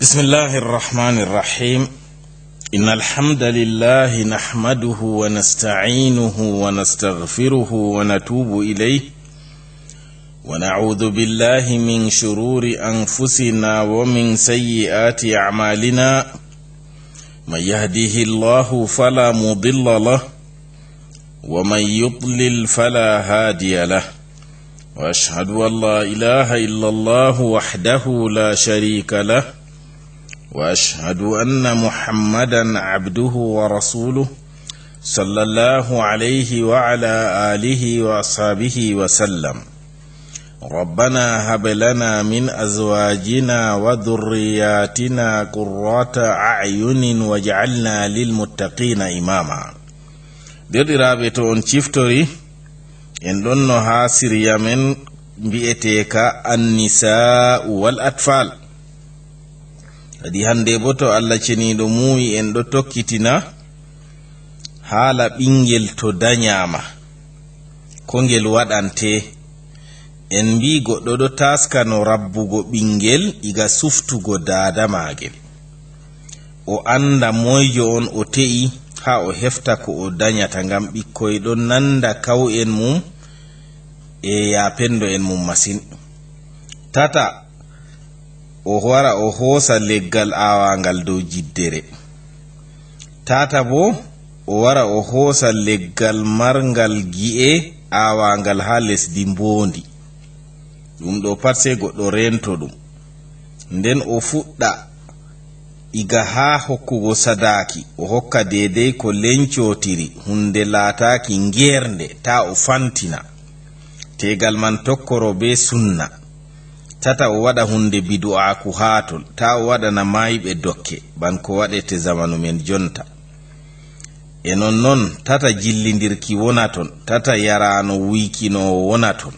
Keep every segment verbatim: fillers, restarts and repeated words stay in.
بسم الله الرحمن الرحيم. إن الحمد لله نحمده ونستعينه ونستغفره ونتوب إليه، ونعوذ بالله من شرور أنفسنا ومن سيئات أعمالنا. من يهده الله فلا مضل له، ومن يضلل فلا هادي له. وأشهد أن لا إله إلا الله وحده لا شريك له، وأشهد أن محمدا عبده ورسوله، صلى الله عليه وعلى آله وأصحابه وسلم. ربنا هب لنا من أزواجنا وذرياتنا قرة أعين واجعلنا للمتقين إماما. Deerɗiraaɓe, to on ciftori, en ɗonno haa siriya men mbi'eteeka Annisaa'u wal Atfal. Kadi hannde bo, to Allah Ceniiɗo muuyi, en ɗo tokkitina haala ɓinngel to danyaama, ko ngel waɗantee. En mbii goɗɗo ɗo taaskano rabbugo ɓinngel iga suftugo daada maagel. O annda moyjo on o te'i, haa o hefta ko o danyata, ngam ɓikkoy ɗon nanda kaw'en mum e yaapenndo en mum masin. Tata, o wara o hoosa leggal aawaangal dow jiddere. Tata bo, o wara o hoosa leggal marngal gi'e aawaangal haa lesdi mboondi. Ɗum ɗo pat sey goɗɗo reento ɗum. Nden o fuɗɗa iga haa hokkugo sadaaki, o hokka deydey ko lencootiri, huunde laataaki ngeernde, taa o fantina. Teegal man tokkoro bee sunna. Tata o waɗa huunde bidu'aaku haa ton, taa o waɗana maayɓe dokke, ban ko waɗete zamanu men jonta. E nonnon, tata jillindirki wona ton, tata yaraano wuykinoowo wona ton.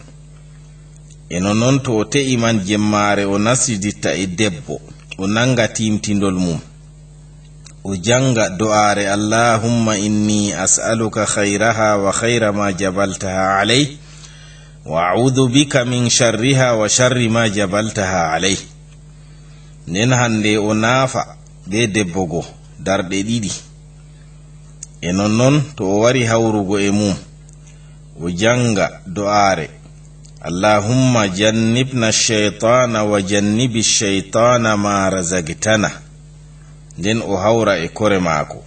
E nonnon, to o te'i man jemmaare, o nasiditta e debbo, o nanga tiimtindol mum. O janga do'aare, "Allahumma inni as'aluka khayraha wa khayra ma jabaltaha alayh, wa a'udhu bika min sharriha wa sharri ma jabaltaha alayh." Nden hannde o naafa bee debbo go darɗe ɗiɗi. E nonnon, to o wari hawrugo e mum, o janga do'aare, "Allahumma jannibna shaytana wa jannibi shaytana ma razaqtana." Nden o hawra e kore maako.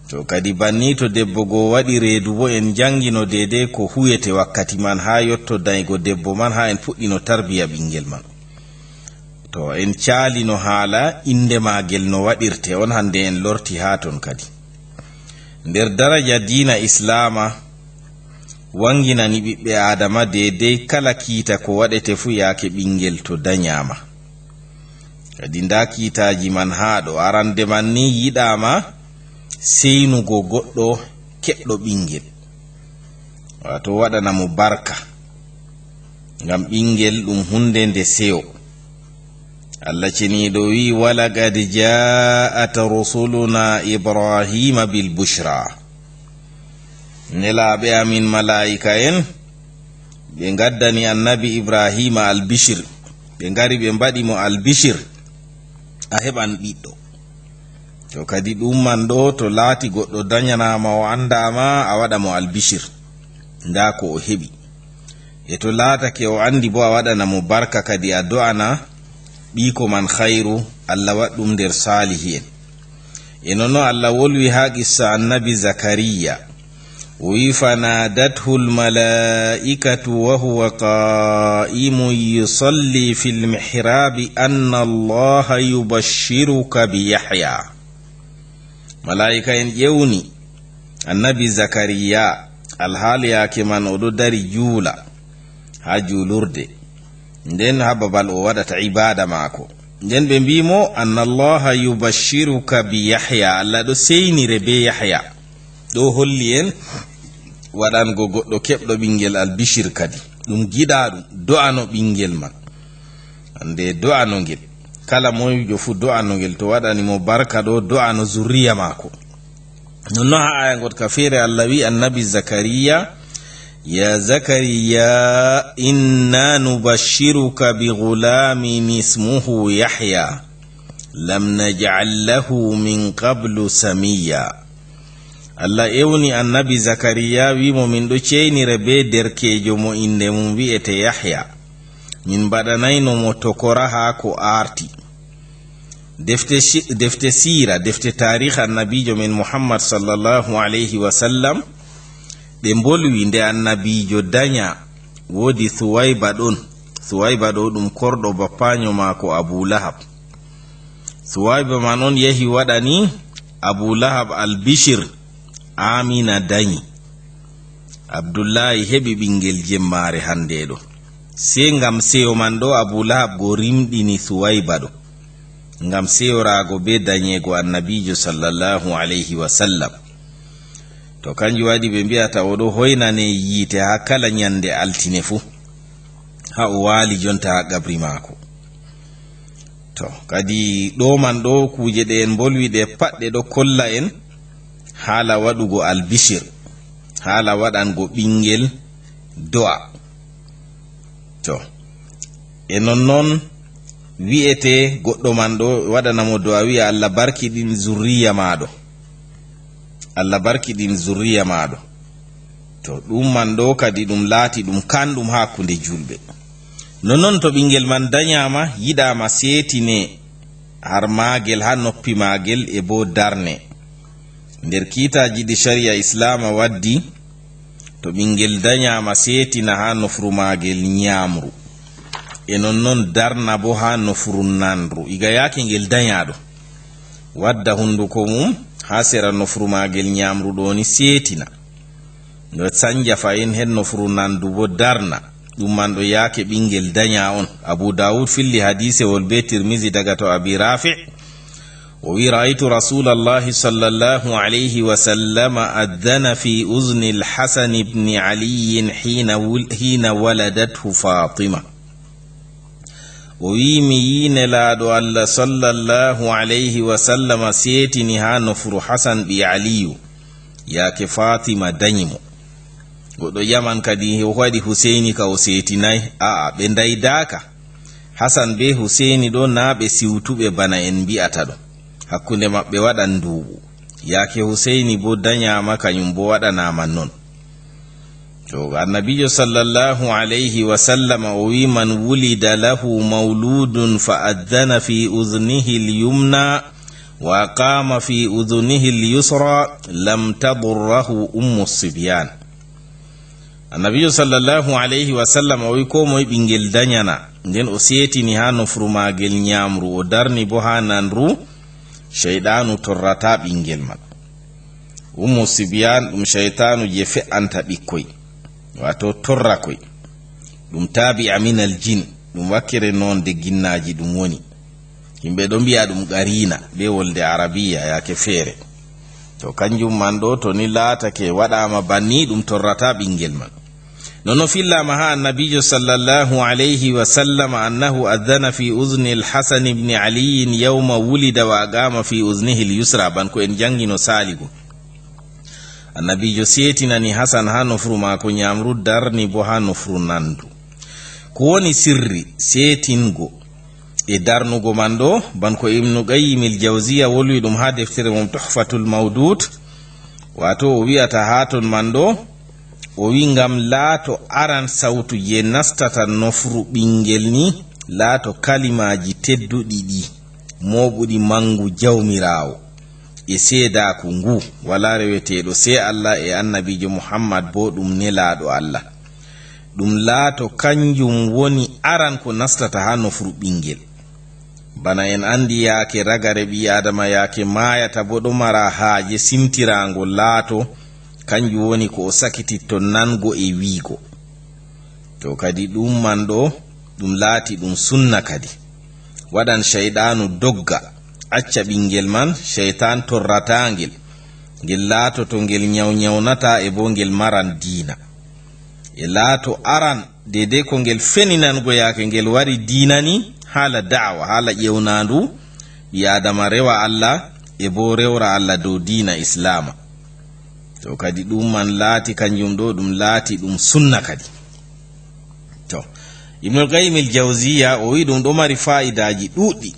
To kadi banni, to debbo go waɗi reedu bo, en jangino deydey ko huwete wakkati man haa yotto daygo debbo man, haa en puɗɗino tarbiya ɓinngel man. To en caalino haala innde maagel no waɗirte on, hannde en lorti haa ton kadi. Nder daraja diina Islaama, wanginani ɓiɓɓe Aadama deydey kala kiita ko waɗete fuu yaake ɓinngel to danyaama. Kadi ndaa kiitaaji man haa ɗo. Arande man ni yiɗaama seynugo goɗɗo keɓɗo ɓinngel, waato waɗana mo barka, ngam ɓinngel ɗum huunde nde seyo. Allah Ceniiɗo wi'i, "Walaqad ja'at rusuluna Ibrahima bil bushra." Nelaaɓe amin malaa'ika'en, ɓe ngaddani Annabi Ibrahima albishir. Ɓe ngari ɓe mbaɗi mo albishir, "A heɓan ɓiɗɗo." To kadi ɗum man ɗo, to laati goɗɗo danyanaama, o anndaama, a waɗa mo albishir, ndaa ko o heɓi. E to laatake o anndi bo, a waɗana mo barka kadi, a do'ana ɓiiko man khayru, Allah waɗ ɗum nder saalihi'en. E nonno Allah wolwi haa qissa Annabi Zakariya. O wi'i, "Fanadathul malaa'ikatu wa huwa qaa'imun yusalli fil mihraabi anna Allaha yubashshiruka bi Yahya." Malaa'ika'en ƴewni Annabi Zakariya, alhaali yaake man o ɗo dari juula haa juulurde, nden haa babal o waɗata ibaada maako. Nden ɓe mbi'i mo, "Anna Allaha yubashshiruka bi Yahya." Allah ɗo seynire be Yahya. Ɗo holli en waɗango goɗɗo keɓɗo ɓinngel albishir kadi. Ɗum giɗaaɗum, do'ano ɓinngel man. Hannde do'ano ngel. Kala moyjo fuu do'ano ngel. To waɗani mo barka ɗo, do'ano zurriya maako. Nonno haa aya ngotka feere, Allah wi'i Annabi Zakariya, "Ya Zakariya, inna nubashshiruka bi ghulamin ismuhu Yahya." لم نجعل له من قبل سميا. Allah ewni annabi Zakariya, wi mo, "Min ɗo ceynire be derkeejo mo innde mum wi'ete Yahya. Min mbaɗanayno mo tokora haa ko aarti." Defte si-, defte siira, defte taariha annabiijo men Muhammad sallallahu alayhi wa sallam, ɗe mbolwi nde annabiijo danya, woodi Suwayba ɗon. Suwayba ɗo ɗum korɗo bappaanyo maako Abu Lahab. Suwayba man on yehi waɗani Abu Lahab albishir, Amina danyi. Abdullahi heɓi ɓingel jemmaare hande ɗo. Sey ngam seyo man ɗo, Abu Lahab go rimɗini Suwayba ɗo, ngam seyoraago be danyeego annabiijo sallallahu alayhi wa sallam. To kanjum waɗi ɓe mbi'ata o ɗo hoynane yiite haa kala nyande altine fuu, haa o waali jonta haa qabri maako. To, kadi ɗo man ɗo, kuuje ɗe en mbolwi ɗe pat ɗe ɗo kolla en haala waɗugo albishir, haala waɗango ɓingel do'a. To, e nonnon wi'ete goɗɗo man ɗo waɗana mo do'a, wi'a, "Allah barkiɗin zurriya maaɗo. Allah barkiɗin zurriya maaɗo." To, ɗum man ɗo kadi ɗum laati ɗum kanɗum haa hakkunde julɓe. Nonnon to ɓingel man danyaama, yiɗaama seetine har maagel haa noppi maagel e bo darne. Nder kiitaaji ɗi shari'a Islaama waddi, to ɓingel danyaama seetina haa nofru maagel nyaamru. E nonnon darna bo haa nofru nanru. Iga yaake ngel danyaaɗo, wadda hunduko mum haa sera nofru maagel nyaamru ɗo ni seetina. No sanja fahin hen nofru nandu bo darna. Ɗum man ɗo yaake ɓingel danya on. Abu Dawud filli hadiisewol be Tirmizi daga to Abi Rafi. O wi, "Ra'aytu Rasulallahi sallallahu alayhi wa sallam adhana fi uzni al-Hasan ibn Ali hina wul-, hina waladathu Fatima." O wi, "Mi yi Nelaaɗo Allah sallallahu alayhi wa sallam seetini haa nofru Hasan ɓi Aliyu, yaake Fatima danyi mo." Goɗɗo ƴaman kadi, "Ko waɗi Huseyni ka o seetinay?" A'a, ɓe ndaydaaka. Hasan be Huseyni ɗo na ɓe siwtuɓe bana en mbi'ata ɗo. Hakkunde maɓɓe waɗan nduuɓu. Yaake Huseyni bo danyaama, kanyum bo waɗanaama non. To, Annabiijo sallallahu alayhi wa sallam o wi, "Man wulida lahu mawludun fa adhana fi udhnihi al-yumna wa aqama fi udhnihi al-yusra, lam tadurrahu ummu sibyan." Annabiijo sallallahu alayhi wa sallam o wi, "Ko moye ɓingel danyana, nden o seetini haa nofru maagel nyaamru, o darni bo haa nanru, shayɗaanu torrata ɓingel man." Ummu Sibyan ɗum shaytaanu je fe'anta ɓikkoy, wato torra koy. Ɗum tabi'a minal jin, ɗum wakkere nonde ginnaaji ɗum woni. Yimɓe ɗo mbi'a ɗum qarina be wolde Arabiya yaake feere. To, kanjum man ɗo, to ni laatake waɗaama banni, ɗum torrata ɓingel man. Nono fillaama haa Annabiijo sallallahu alayhi wa sallam annahu adhana fi udhni al-Hasan ibn Ali yawma wulida wa aqama fi udhnihi al-yusra, ban ko en jangino saaligo. Annabiijo seetinani Hasan haa nofru maako nyaamru, darni bo haa nofru nandu. Ko woni sirri seetingo e darnugo man ɗo? Ban ko Ibnu Qayyim al-Jawziya wolwi ɗum haa deftere mum Tuhfatul Mawdud, wato o wi'ata haa ton man ɗo, o wi, "Ngam laato aran sawtu je nastata nofru ɓingel ni, laato kalimaaji tedduɗi ɗi, mooɓuɗi mangu Jawmiraawo, e seedaaku ngu, walaa reweteeɗo sey Allah, e Annabiijo Muhammad bo ɗum nelaaɗo Allah. Ɗum laato kanjum woni aran ko nastata haa nofru ɓingel." Bana en andi, yaake ragare ɓii Aadama yaake maayata bo ɗo mara haaje simtiraango laato, kanjum woni ko o sakititto nango e wiigo. To, kadi ɗum man ɗo, ɗum laati ɗum sunna kadi. Waɗan shayɗaanu dogga, acca ɓingel man, shaytan torrata ngel. Ngel laatoto ngel nyawnyawnata e bo ngel maran diina. E laato aran, deydey ko ngel feninango yaake ngel wari diina ni, haala da'awa, haala ƴewnaandu, ɓii Aadama rewa Allah, e bo rewra Allah dow diina Islaama. To, kadi ɗum man laati kanjum ɗo, ɗum laati ɗum sunna kadi. To, Ibnul Qayyim al-Jawziya o wi ɗum ɗo mari faa'idaaji ɗuuɗɗi.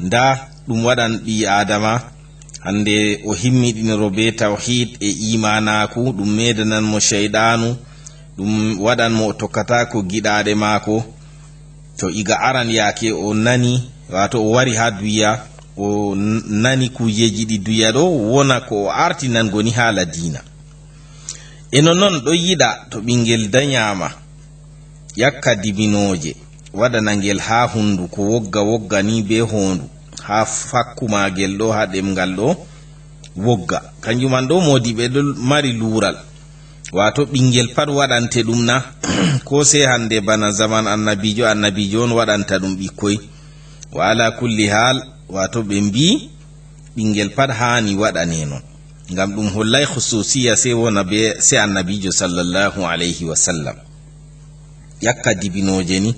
Ndaa, ɗum waɗan ɓii Aadama, hande o himmiɗinoro bee tawhiid e iimaanaaku, ɗum meedanan mo ceyɗaanu, ɗum waɗan mo o tokkataako giɗaaɗe maako. To iga aran yaake o nani, waato o wari haa duya, o n-, nani kuujeeji ɗi duya ɗo, wona ko o arti nango ni haala diina. E nonnon ɗo yiɗa to ɓingel danyaama, yakka dibinooje, waɗana ngel haa hunduko, wogga, wogga ni bee hoondu, haa fakku maagel ɗo, haa ɗemngal ɗo, wogga. Kanjum man ɗo, moodiɓɓe ɗo mari luural. Waato ɓingel pat waɗante ɗum na? Ko sey hande bana zaman annabiijo, annabiijo on waɗanta ɗum ɓikkoy. Wa ala kulli haal, waato ɓe mbii ɓingel pat haani waɗane non. Ngam ɗum hollay khususiya sey wona be, sey annabiijo sallallahu alayhi wa sallam. Yakka dibinooje ni,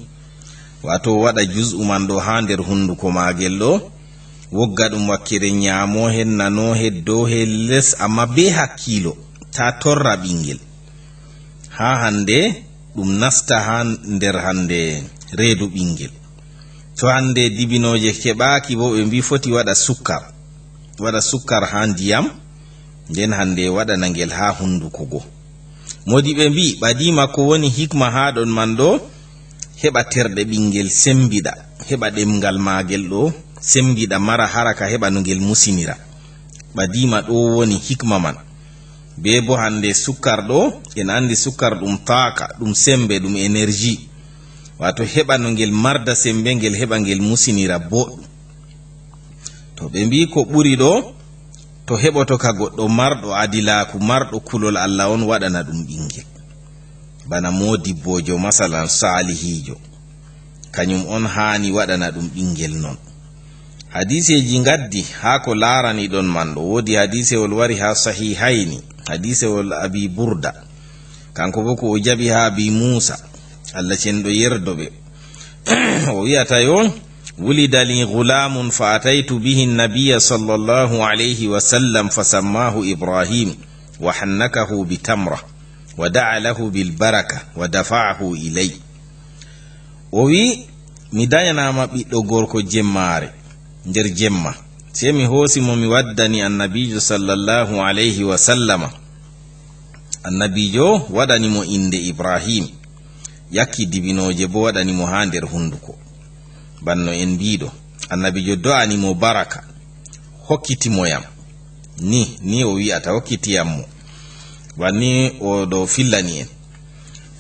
waato waɗa juz'u man ɗo haa nder hunduko maagel ɗo, wogga ɗum wakkere nyaamo hen, nano hen, dow hen, les, amma be hakkiilo, taa torra ɓingel. Haa hande ɗum nasta haa nder hande reedu ɓingel. To hande dibinooje keɓaaki bo, ɓe mbii foti waɗa sukkar, waɗa sukkar haa ndiyam, nden hande waɗana ngel haa hunduko go. Moodiɓɓe mbii, ɓadiima ko woni hikma haa ɗon man ɗo, heɓa terɗe ɓingel sembiɗa, heɓa ɗemngal maagel ɗo sembiɗa, mara haraka, heɓa no ngel musinira. Ɓadiima ɗo woni hikma man. Bee bo hande sukkar ɗo, en andi sukkar ɗum taaka, ɗum sembe, ɗum enerji. Waato heɓa no ngel marda sembe, ngel heɓa ngel musinira boɗɗum. To ɓe mbii ko ɓuri ɗo, to heɓoto ka goɗɗo marɗo adilaaku, marɗo kulol Allah on waɗana ɗum ɓingel. Bana moodibboojo, masalan, saalihiijo. Kanyum on haani waɗana ɗum ɓingel non. Hadiiseeji ngaddi haa ko laarani ɗon man ɗo. Woodi hadiisewol wari haa Sahihayni, hadiisewol Abi Burda. Kanko bo ko o jaɓi haa Abi Muusa, Allah cenɗo yerdo ɓe. O wi'ata yo, "Wulida li ghulamun fa ataytu bihi nabiyya sallallahu alayhi wa sallam fa sammaahu Ibrahim wa hannakahu bi tamra wa da'a lahu bil baraka wa dafa'ahu ilay." O wi, "Mi danyanaama ɓiɗɗo gorko jemmaare, nder jemma. Sey mi hoosi mo, mi waddani annabiijo sallallahu alayhi wa sallama. Annabiijo waɗani mo innde Ibrahim, yakki dibinooje bo waɗani mo haa nder hunduko. Banno en mbiiɗo, annabiijo do'ani mo baraka, hokkiti mo yam." Ni, ni o wi'ata, "Hokkiti yam mo." Banni o ɗo fillani en.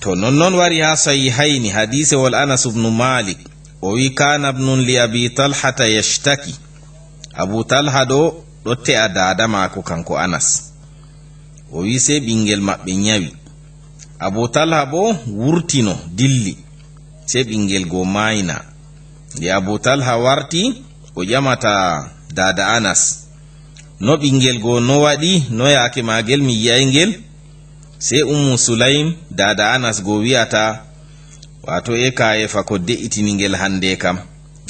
To nonnon wari haa Sahihayni, hadiisewol Anas ibnu Malik, o wi, "Kana ibnun li Abi Talhata yashtaki." Abu Talha ɗo, ɗo te'a daada maako, kanko Anas. O wi, sey ɓingel maɓɓe nyawi. Abu Talha bo wurtino, dilli. Sey ɓingel go maayna. Nde Abu Talha warti, o ƴamata daada Anas, "No ɓingel go, no waɗi? No yaake maagel, mi yi'ay ngel?" Sey Ummu Sulaym, daada Anas go wi'ata, waato e kaayefa ko de'itini ngel hande kam.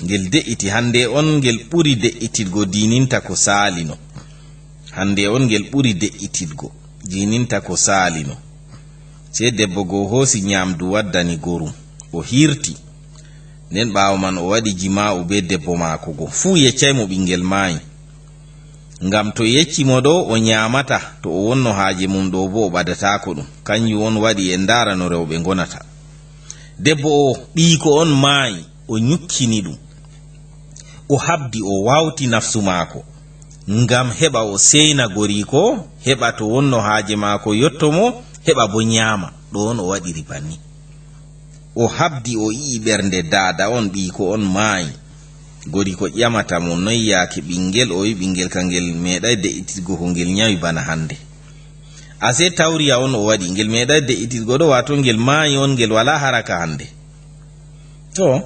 Ngel de'iti hande on, ngel ɓuri de'itidgo, diininta ko saalino. Hande on ngel ɓuri de'itidgo, diininta ko saalino. Sey debbo go hoosi nyaamdu waddani gorum, o hiirti. Nden ɓaawo man o waɗi jimaa'u be debbo maako go. Fuu yeccay mo ɓingel maayi. Ngam to yecci mo ɗo, o nyaamata, to o wonno haaje mum ɗo bo o ɓadataako ɗum. Kanjum on waɗi en ndaara no rewɓe ngonata. Debbo o, ɓiiko on maayi, o nyukkini ɗum. O habdi, o wawti nafsu maako, ngam heɓa o seyna goriiko, heɓa to wonno haaje maako yotto mo, heɓa bo nyaama. Ɗo on o waɗiri banni. O habdi, o yi'i ɓernde daada on, ɓiiko on maayi. Goriiko ƴamata mo noy yaake ɓingel, o wi'i ɓingel ka ngel meeɗay de'ititgo ko ngel nyawi bana hande. Ase tawriya on o waɗi, ngel meeɗay de'ititgo ɗo, waato ngel maayi on, ngel walaa haraka hande. To,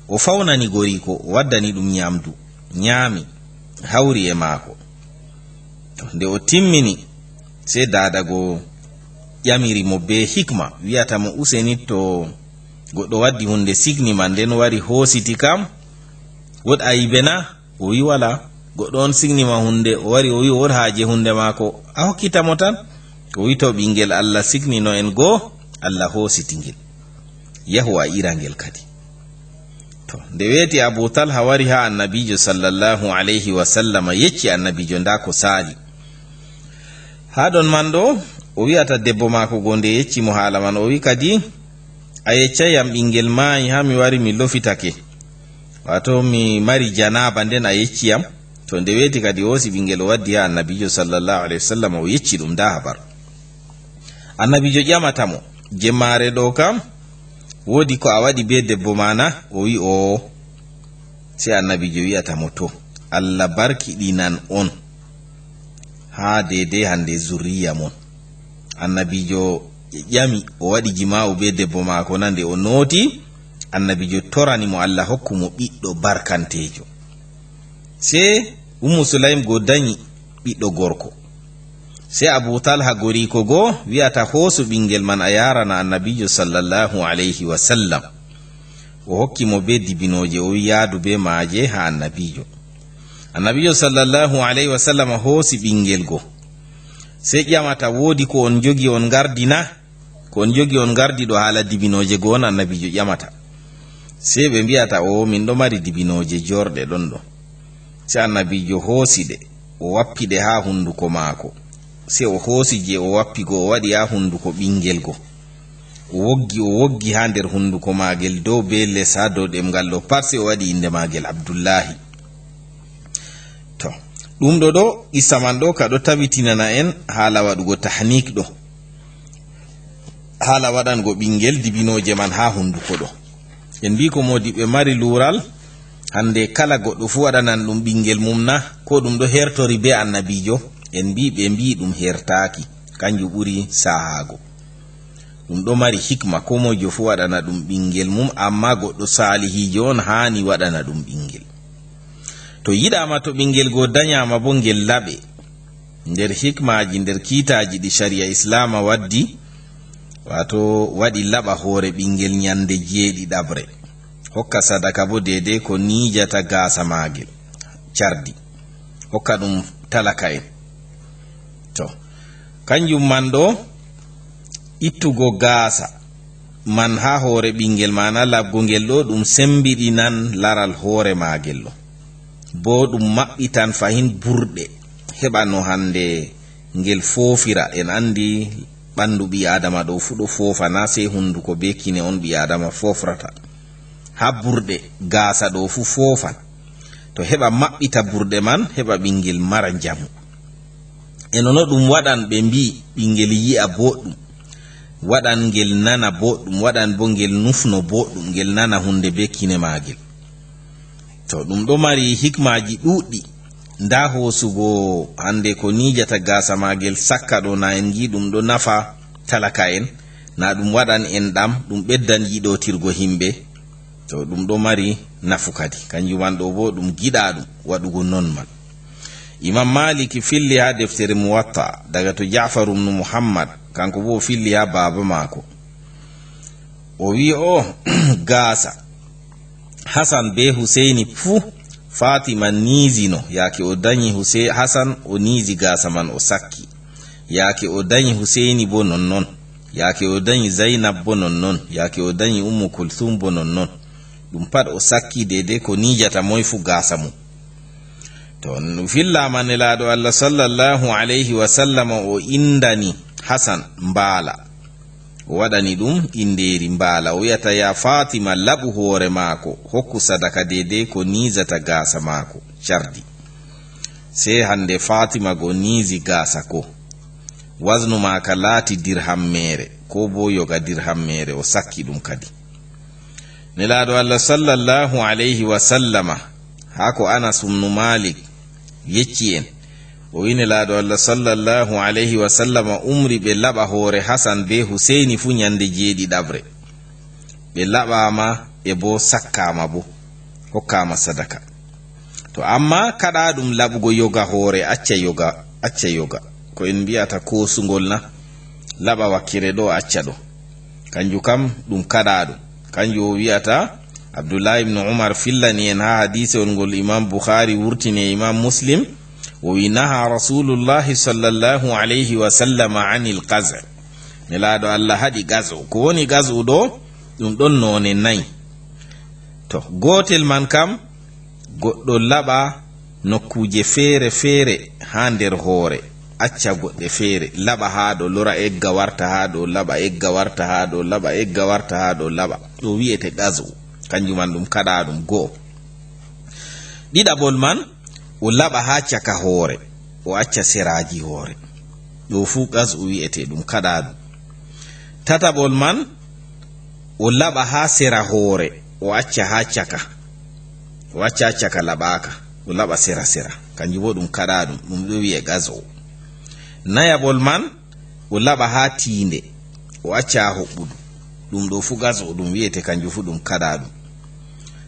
o fawnani goriiko, o waddani ɗum nyaamdu, nyaami, hawri e maako. To, nde o timmini, sey daada go ƴamiri mo bee hikma, wi'ata mo, "Useni, to goɗɗo waddi hunde signi ma, nden wari hoositi kam, woɗ ayibe na?" O wi, "Walaa." Goɗɗo on signi ma hunde, o wari, o wi, o woɗ haaje hunde maako, a hokkita mo tan. O wi, "To ɓingel Allah signino en go, Allah hoositi ngel. Yahu a ira ngel kadi." To Nde weeti, Abu Talha wari haa Annabiijo sallallahu alayhi wa sallama, yecci Annabiijo ndaa ko saali. Haa ɗon man ɗo, o wi'ata debbo maako go, nde yecci mo haala man, o wi'i kadi, "A yeccay yam ɓinngel maayi haa mi wari mi lofitake. Waato mi mari janaaba, nden a yecci yam." To nde weeti kadi, o hoosi ɓinngel, o waddi haa Annabiijo sallallahu alayhi wa sallam, o yecci ɗum ndaa habar. Annabiijo ƴamata mo, "Jemmaare ɗo kam, woodi ko a waɗi bee debbo ma na?" O wi'i, "Oo." Sey Annabiijo wi'ata mo, "To, Allah barkiɗinan on haa deydey hannde zurriya mon." Annabiijo ƴami, o waɗi jima'u bee debbo maako na? Nde o nooti, Annabiijo torani mo Allah hokku mo ɓiɗɗo barkanteejo. Sey Ummu Sulaym go danyi ɓiɗɗo gorko. Sey Abu Talha goriiko go wi'ata, "Hoosu ɓinngel man a yaarana Annabiijo sallallahu alayhi wa sallam." O hokki mo bee dibinooje, o wi'i, "Yaadu bee maaje haa Annabiijo." Annabiijo sallallahu alayhi wa sallam hoosi ɓinngel go. Sey ƴamata, "Woodi ko on njogi on ngardi na?" Ko on njogi on ngardi ɗo haala dibinooje go on, Annabiijo ƴamata. Sey ɓe mbi'ata, "Oo, min ɗo mari dibinooje joorɗe ɗon ɗo." Sey Annabiijo hoosi ɗe, o wappi ɗe haa hunnduko maako. Sey o hoosi je o wappi go, o waɗi haa hunnduko ɓinngel go. O woggi, o woggi haa nder hunnduko maagel, dow bee les, haa dow ɗemngal ɗo pat, sey o waɗi innde maagel Abdullaahi. To, ɗum ɗo ɗo, qissa man ɗo, ka ɗo tabitinana en haala waɗugo tahnik ɗo. Haala waɗango ɓinngel dibinooje man haa hunnduko ɗo. En mbi'i ko moodiɓɓe mari luural, hannde kala goɗɗo fuu waɗanan ɗum ɓinngel mum na, ko ɗum ɗo hertori bee Annabiijo? En mbi'i, ɓe mbi'i ɗum hertaaki, kanjum ɓuri saahaago. Ɗum ɗo mari hikma, ko moyjo fuu waɗana ɗum ɓinngel mum, ammaa goɗɗo saalihiijo on haani waɗana ɗum ɓinngel. To yiɗaama, to ɓinngel go danyaama boo, ngel laɓe. Nder hikmaaji, nder kiitaaji ɗi sariya Islaama waddi, waato waɗi laɓa hoore ɓinngel nyannde jeeɗiɗaɓre. Hokka sadaka boo deydey ko niijata gaasa maagel, cardi. Hokka ɗum talaka'en. To, kanjum man ɗo, ittugo gaasa man haa hoore ɓinngel, maana laɓgo ngel ɗo, ɗum semmbiɗinan laral hoore maagel ɗo. Boo ɗum maɓɓitan fahin burɗe, heɓa no hannde ngel foofira. En anndi ɓanndu ɓii Aadama ɗo fuu ɗo foofa, naa sey hunnduko bee kine on ɓii Aadama foofrata. Haa burɗe gaasa ɗo fuu foofan. To heɓa maɓɓita burɗe man, heɓa ɓinngel mara njamu. E nono ɗum waɗan, ɓe mbi'i, ɓinngel yi'a booɗɗum, waɗan ngel nana booɗɗum, waɗan boo ngel nufno booɗɗum, ngel nana huunde bee kine maagel. To, ɗum ɗo mari hikmaaji ɗuuɗɗi. Ndaa hoosugo hannde ko niijata gaasa maagel sakka ɗo, na en ngi ɗum ɗo nafa talaka'en, na ɗum waɗan enɗam, ɗum ɓeddan yiɗootirgo himɓe. To, ɗum ɗo mari nafu kadi. Kanjum man ɗo boo ɗum giɗaaɗum waɗugo non man. Imam Malik filli haa deftere Muwatta daga to Ja'far ibn Muhammad, kanko boo o filli haa baaba maako. O wi'i, o, gaasa Hasan bee Huseyni fuu, Fatima niisino. Yaake o danyi Huse-, Hasan, o niisi gaasa man, o sakki. Yaake o danyi Huseyni boo nonnon. Yaake o danyi Zainab boo nonnon. Yaake o danyi Ummu Kulthum boo nonnon. Ɗum pat o sakki deydey ko niijata moy fuu gaasa mum. To, fillaama Nelaaɗo Allah sallallahu alayhi wa sallam o inndani Hasan mbaala. O waɗani ɗum inndeeri mbaala. O wi'ata, "Ya Fatima, laɓu hoore maako, hokku sadaka deydey ko niisata gaasa maako, cardi." Sey hannde Fatima go niisi gaasa ko. Waznu maaka laati dirham meere, koo boo yoga dirham meere, o sakki ɗum kadi. Nelaaɗo Allah sallallahu alayhi wa sallama, haa ko Anas ibn Malik yecci en, o wi'i, Nelaaɗo Allah sallallahu alayhi wa sallama umri ɓe laɓa hoore Hasan bee Huseyni fuu nyannde jeeɗiɗaɓre. Ɓe laɓaama, ɓe boo sakkaama boo, hokkaama sadaka. To, ammaa kaɗaaɗum laɓugo yoga hoore, acca yoga, acca yoga. Ko en mbi'ata koosungol na? Laɓa wakkere ɗo, acca ɗo. Kanjum kam ɗum kaɗaaɗum. Kanjum o wi'ata, Abdullahi ibn Umar fillani en haa hadiisewol ngol Imam Bukhari wurtini e Imam Muslim, o wi'i, "Naha Rasulullahi sallallahu alayhi wa sallama anil qaz'." Nelaaɗo Allah haɗi qaz'u. Ko woni qaz'u ɗo? Ɗum ɗon noone nayi. To gootel man kam, goɗɗo laɓa nokkuuje feere feere haa nder hoore, acca goɗɗe feere, laɓa haa ɗo, lora egga warta haa ɗo, laɓa egga warta haa ɗo, laɓa egga warta haa ɗo, laɓa. Ɗo wi'ete qaz'u, kanjum man ɗum kaɗaaɗum, go'o. Ɗiɗaɓol man, o laɓa haa caka hoore, o acca seraaji hoore. Ɗo fuu qaz'u wi'ete, ɗum kaɗaaɗum. Tataɓol man, o laɓa haa sera hoore, o acca haa caka. O acca haa caka laɓaaka, o laɓa sera sera. Kanjum boo ɗum kaɗaaɗum, ɗum ɗo wi'e qaz'u. Nayaɓol man, o laɓa haa tiinde, o acca haa hoɓɓudu. Ɗum ɗo fuu qaz'u ɗum wi'ete, kanjum fuu ɗum kaɗaaɗum.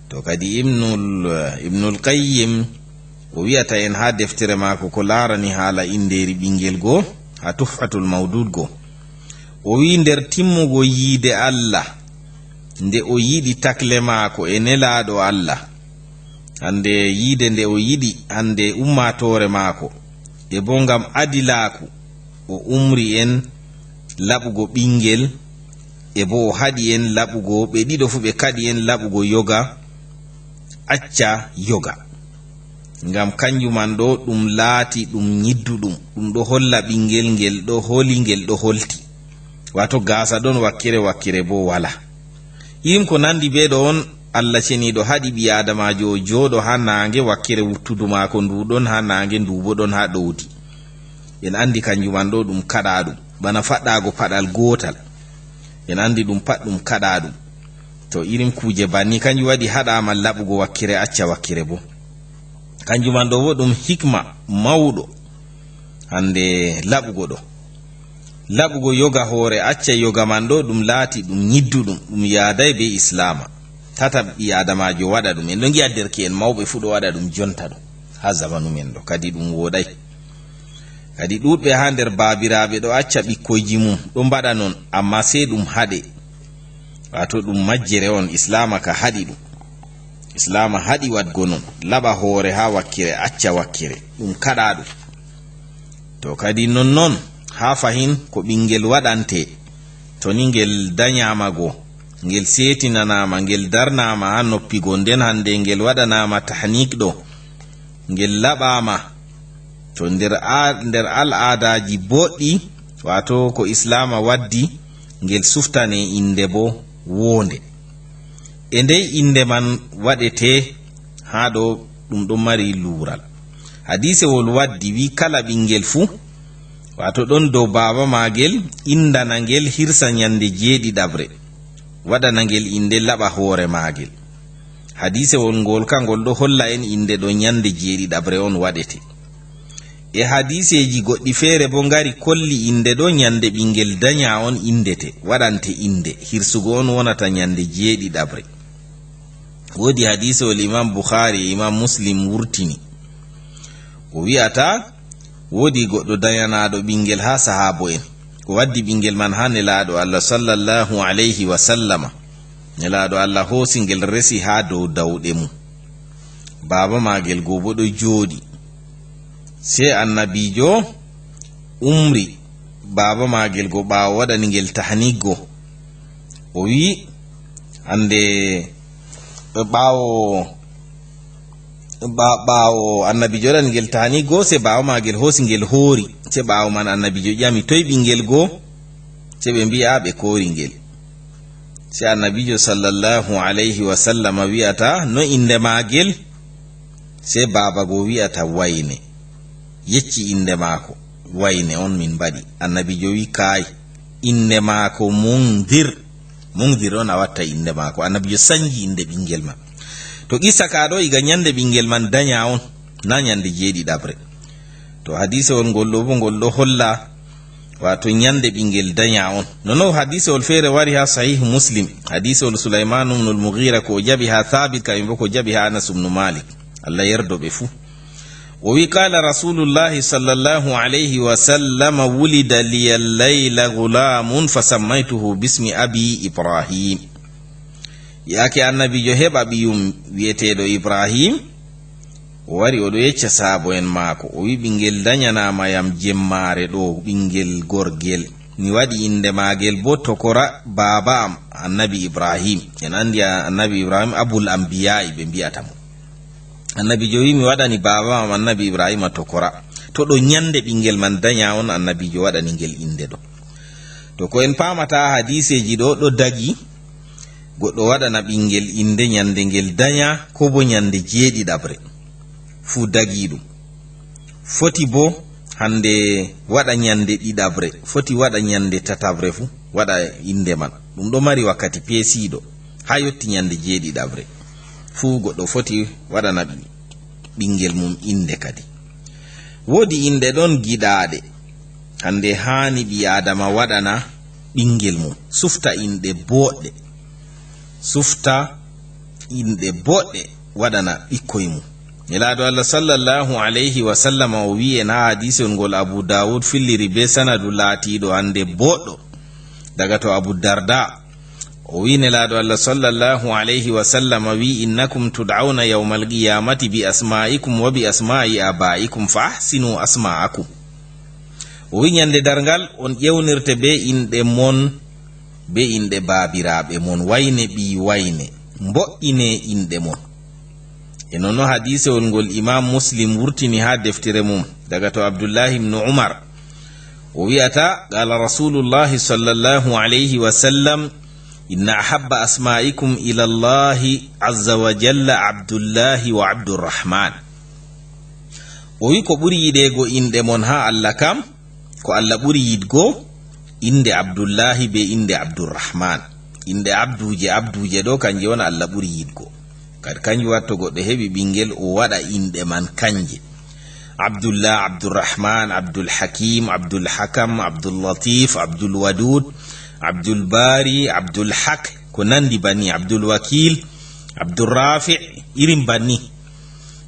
To kadi Ibnul, Ibnul Qayyim, o wi'ata en haa deftere maako ko laarani haala indeeri ɓingel go, haa Tuhfatul Mawdud go. O wi'i, nder timmugo yiide Allah, nde o yiɗi takle maako e nelaaɗo Allah, hande yiide nde o yiɗi, hande ummaatoore maako, e boo ngam adilaaku, o umri en laɓugo ɓingel, e boo o haɗi en laɓugo, ɓe ɗiɗo fuu ɓe kaɗi en laɓugo yoga, acca yoga. Ngam kanjum man ɗo ɗum laati ɗum nyidduɗum, ɗum ɗo holla ɓingel ngel ɗo holi, ngel ɗo holti. Waato gaasa ɗon wakkere, wakkere boo walaa. Irin ko nandi bee ɗo on, Allah ceniiɗo haɗi ɓii aadamaajo o jooɗo haa naange, wakkere wuttudu maako ndu ɗon haa naange, ndu boo ɗon haa ɗowdi. En andi kanjum man ɗo ɗum kaɗaaɗum, bana faɗɗaago paɗal gootal. En andi ɗum pat ɗum kaɗaaɗum. To irin kuuje banni, kanjum waɗi haɗaama laɓugo wakkere, acca wakkere boo. Kanjum man ɗo boo ɗum hikma mawɗo hande laɓugo ɗo. Laɓugo yoga hoore, acca yoga man ɗo, ɗum laati ɗum nyidduɗum, ɗum yaadaay bee Islaama. Tata ɓii aadamaajo waɗa ɗum. En ɗo ngi'a derke'en mawɓe fuu ɗo waɗa ɗum jonta ɗo, haa zamanu men ɗo. Kadi ɗum wooɗaay. Kadi ɗuuɗɓe haa nder baabiraaɓe ɗo acca ɓikkoyji mum ɗo mbaɗa non, ammaa sey ɗum haɗe. Waato ɗum majjere on, Islaama ka haɗi ɗum. Islaama haɗi waɗgo non, laɓa hoore haa wakkere, acca wakkere. Ɗum kaɗaaɗum. To kadi nonnon, haa fahin ko ɓingel waɗante, to ni ngel danyaama go, ngel seetinanaama, ngel darnaama haa noppi go, nden hande ngel waɗanaama tahnik ɗo, ngel laɓaama, to nder a-, nder al'aadaaji boɗɗi, waato ko Islaama waddi, ngel suftane innde boo woonde. E ndey innde man waɗetee? Haa ɗo ɗum ɗon mari luural. Hadiisewol waddi, wi'i, kala ɓingel fuu, waato ɗon dow baaba maagel, indana ngel, hirsa nyande jeeɗiɗaɓre, waɗana ngel innde, laɓa hoore maagel. Hadiisewol ngol, kangol ɗo holla en innde ɗo nyande jeeɗiɗaɓre on waɗete. E hadiiseeji goɗɗi feere boo ngari kolli innde ɗo nyande ɓingel danyaa on indete, waɗante innde, hirsugo on wonata nyande jeeɗiɗaɓre. Woodi hadiisewol Imaam Bukhaari e Imaam Muslim wurtini. O wi'ata, woodi goɗɗo danyanaaɗo ɓingel haa sahaabo'en. O waddi ɓingel man haa Nelaaɗo Allah sallallahu alayhi wa sallama. Nelaaɗo Allah hoosi ngel resi haa dow dawɗe mum. Baaba maagel go boo ɗo jooɗi. Sey Annabiijo umri baaba maagel go, ɓaawo waɗani ngel tahnik go. O wi'i, hande, ɓaawo, ɓa-, ɓaawo Annabiijo waɗani ngel tahnik go, sey baaba maagel hoosi ngel hoori. Sey ɓaawo man Annabiijo ƴami, "Toy ɓingel go?" Sey ɓe mbi'i, "Aa, ɓe koori ngel." Sey Annabiijo sallallahu alayhi wa sallama wi'ata, "No innde maagel?" Sey baaba go wi'ata, "Wayne." Yecci innde maako, "Wayne on min mbaɗi." Annabiijo wi'i, "Kaay, innde maako Mundir." Mundir on a watta innde maako. Annabiijo sanji innde ɓingel man. To qissa ka ɗo, iga nyande ɓingel man danyaa on, na nyande jeeɗiɗaɓre. To hadiisewol ngol ɗo boo, ngol ɗo holla, waato nyande ɓingel danyaa on. Nono hadiisewol feere wari haa Sahih Muslim. Hadiisewol Sulaymaan ibnul Mughira ko o jaɓi haa Thaabit, kamɓe boo ko jaɓi haa Anas ibnu Maalik. Allah yerdo ɓe fuu. O wi'i, "Qaala Rasuulullaahi sallallaahu alayhi wa sallam, wulida liya layla ghulaamun fa sammaytuhu bismi abi Ibraahiim." Yaake Annabiijo heɓa ɓiyum wi'eteeɗo Ibraahiim, o wari o ɗo yecca sahaabo'en maako. O wi'i, "Ɓingel danyanaama yam jemmaare ɗo, ɓingel gorgel. Mi waɗi innde maagel boo tokora baaba am, Annabi Ibrahim. En anndi a-, Annabi Ibrahim, Abul Anbiyaa'i ɓe mbi'ata mo. Annabiijo wi'i, "Mi waɗani baaba am, Annabi Ibrahima, tokora." To ɗo nyannde ɓinngel man danya on, Annabiijo waɗani ngel innde ɗo. To ko en paamata hadiiseeji ɗo, ɗo dagi, goɗɗo waɗana ɓinngel innde nyannde ngel danya, koo boo nyannde jeeɗiɗaɓre. Fuu dagii ɗum. Foti boo hannde waɗa nyannde ɗiɗaɓre, foti waɗa nyannde tataɓre fuu, waɗa innde man. Ɗum ɗo mari wakkati peesiiɗo, haa yotti nyannde jeeɗiɗaɓre. Fuu goɗɗo foti waɗana ɓi-, ɓinngel mum innde kadi. Woodi inɗe ɗon giɗaaɗe. Hannde haani ɓii Aadama waɗana ɓinngel mum. Sufta inɗe booɗɗe. Sufta inɗe booɗɗe waɗana ɓikkoy mum. Nelaaɗo Allah sallallahu alayhi wa sallam o wi'i en haa hadiisol ngol Abu Daawud filliri bee sanadu laatiiɗo hannde booɗɗo daga to Abu Darda. O wi'i Nelaaɗo Allah sallallahu alayhi wa sallam wi'i, "Innakum tud'awna yawmal qiyamati bi asma'ikum wa bi asma'i aba'ikum fa ahsinu asma'akum." O wi'i, "Nyannde darngal on ƴewnirte bee inɗe mon, bee inɗe baabiraaɓe mon, wayne ɓii wayne, mbo'ine inɗe mon." E noon hadiisewol ngol Imaam Muslim wurtini haa deftere mum, daga to Abdullahi ibnu Umar. O wi'ata, "Qaala Rasuulullahi sallallahu alayhi wa sallam, inna ahabba asmaa'ikum ila Allahi azza wa jalla Abdullahi wa Abdurrahman." O wi'i, "Ko ɓuri yiɗeego inɗe mon haa Allah kam, ko Allah ɓuri yiɗgo, innde Abdullahi bee innde Abdurrahman." Inɗe abduuje, abduuje ɗo, kanje on Allah ɓuri yiɗgo. Kadi kanjum waɗi to goɗɗo heɓi ɓinngel, o waɗa inɗe man kanje. Abdullah, Abdurrahman, Abdul Hakim, Abdul Hakam, Abdul Latif, Abdul Wadud, Abdul Bari, Abdul Haq, ko nanndi banni, Abdul Wakil, Abdul Rafi, irin banni.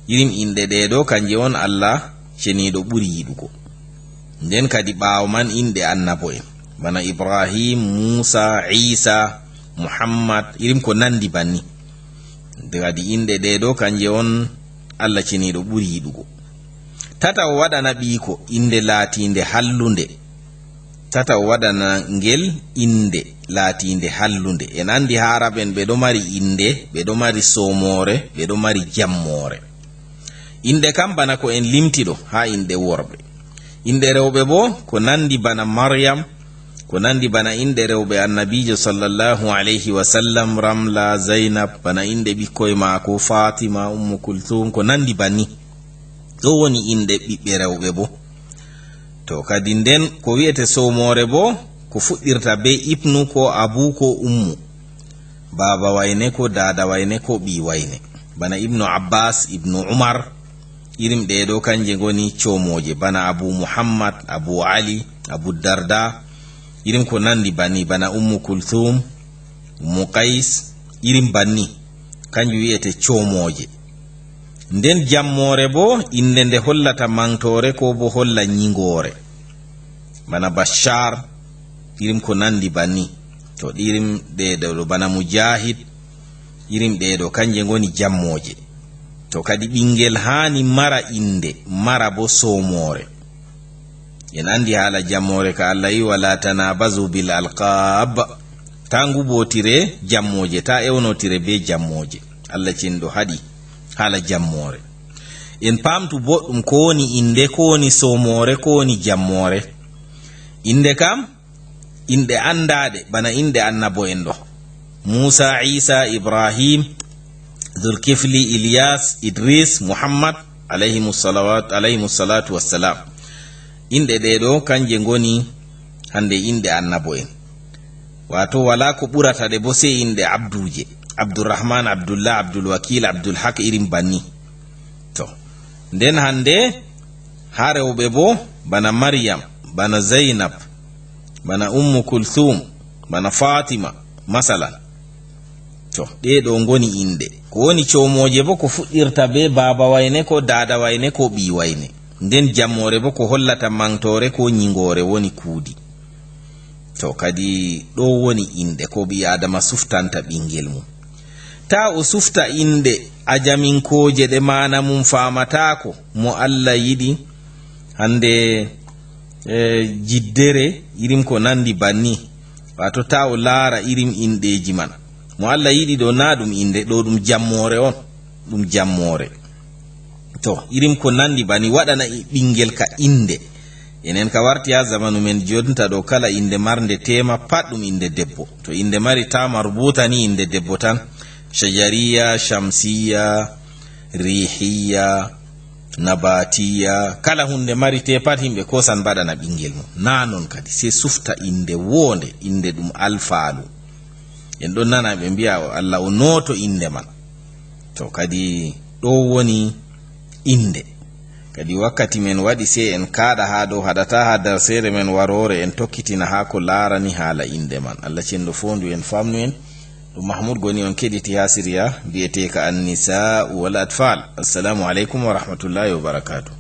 Irin inɗe ɗe ɗo, kanje on Allah ceniiɗo ɓuri yiɗugo. Nden kadi ɓaawo man inɗe annabo'en, bana Ibrahim, Muusa, Iisa, Muhammad, irin ko nanndi banni. Kadi inɗe ɗe ɗo, kanje on Allah ceniiɗo ɓuri yiɗugo. Tata o waɗana ɓiiko innde laatiinde hallunde. Tata o waɗana ngel innde laatiinde hallunde. En anndi Aaraɓe en ɓe ɗo mari innde, ɓe ɗo mari soomoore, ɓe ɗo mari jammoore. Inɗe kam bana ko en limti ɗo haa inɗe worɓe. Inɗe rewɓe boo ko nanndi bana Maryam, ko nanndi bana inɗe rewɓe Annabiijo sallallahu alayhi wa sallam, Ramla, Zaynab, bana inɗe ɓikkoy maako, Fatima, Ummu Kulthum, ko nanndi banni. Ɗo woni inɗe ɓiɓɓe rewɓe boo. To kadi nden ko wi'ete soomoore boo, ko fuɗɗirta bee ibnu ko abu ko ummu. Baaba wayne ko daada wayne ko ɓii wayne. Bana Ibnu Abbas, Ibnu Umar, irin ɗe ɗo kanje ngoni coomooje. Bana Abu Muhammad, Abu Ali, Abu Darda, irin ko nanndi banni. Bana Ummu Kulthum, Ummu Qays, irin banni. Kanjum wi'ete coomooje. Nden jammoore boo, innde nde hollata maŋgtoore koo boo holla nyiŋgoore. Bana Bashar, irin ko nanndi banni. To irin ɗe ɗo, bana Mujahid, irin ɗe ɗo, kanje ngoni jammooje. To kadi ɓinngel haani mara innde, mara boo soomoore. En anndi haala jammoore ka Allah yi, "Wala tanabazu bil alqab." Taa ngubootire jammooje, taa ewnotire bee jammooje. Allah ceniiɗo haɗi haala jammoore. En paamtu boɗɗum ko woni innde, ko woni soomoore, ko woni jammoore. Innde kam, inɗe anndaaɗe, bana inɗe annabo'en ɗo. Muusa, Iisa, Ibrahim, Zulkifli, Iliyas, Idris, Muhammad, alayhimu salawat, alayhimu salatu wassalam. Inɗe ɗe ɗo, kanje ngoni hannde inɗe annabo'en. Waato, walaa ko ɓurata ɗe boo sey inɗe abduuje. Abdurrahman, Abdullah, Abdul Wakil, Abdul Haq, irin banni. To, nden hannde haa rewɓe boo, bana Maryam, bana Zaynab, bana Ummu Kulthum, bana Fatima, masalan. To, ɗe ɗo ngoni inɗe. Ko woni coomooje boo ko fuɗɗirta bee baaba wayne, ko daada wayne, ko ɓii wayne. Nden jammoore boo ko hollata maŋgtoore, ko nyiŋgoore woni kuudi. To, kadi ɗo woni inɗe ko ɓii Aadama suftanta ɓinngel mum. Taa o sufta inɗe ajaminkooje ɗe maana mum faamataako, mo Allah yiɗi. Hannde e jiddere, irin ko nandi banni. Wato ta o laara irin inɗeeji man. Mo Allah yiɗi ɗo, na ɗum innde, ɗo ɗum jammoore on. Ɗum jammoore. To, irin ko nandi banni waɗana i-, ɓinngel ka innde. Enen ka warti ha zamanu men jonta ɗo, kala innde marnde teema, pat ɗum innde debbo. To innde mari ta marbuta ni, innde debbo tan. Shajariya, shamsiya, rihiya, nabatiya, kala hunde mari te pat, himɓe kosan mbaɗana ɓinngel mum. Na non kadi, sey sufta innde woonde, innde ɗum alfaalu. En ɗon nana ɓe mbi'a o Allah o nooto innde man. To kadi ɗo woni innde. Kadi wakkati men waɗi, sey en kaaɗa haa dow, haɗata haa darseere men waroore, en tokkitina haa ko laarani haala innde man. Allah cenɗo foondu en, famnu en. Ɗum Mahmud Goni on keɗiti haa siriya bi'eteeka Annisa wal Atfal. Assalamu aleykum wa rahmatullahi wa barakaatuh.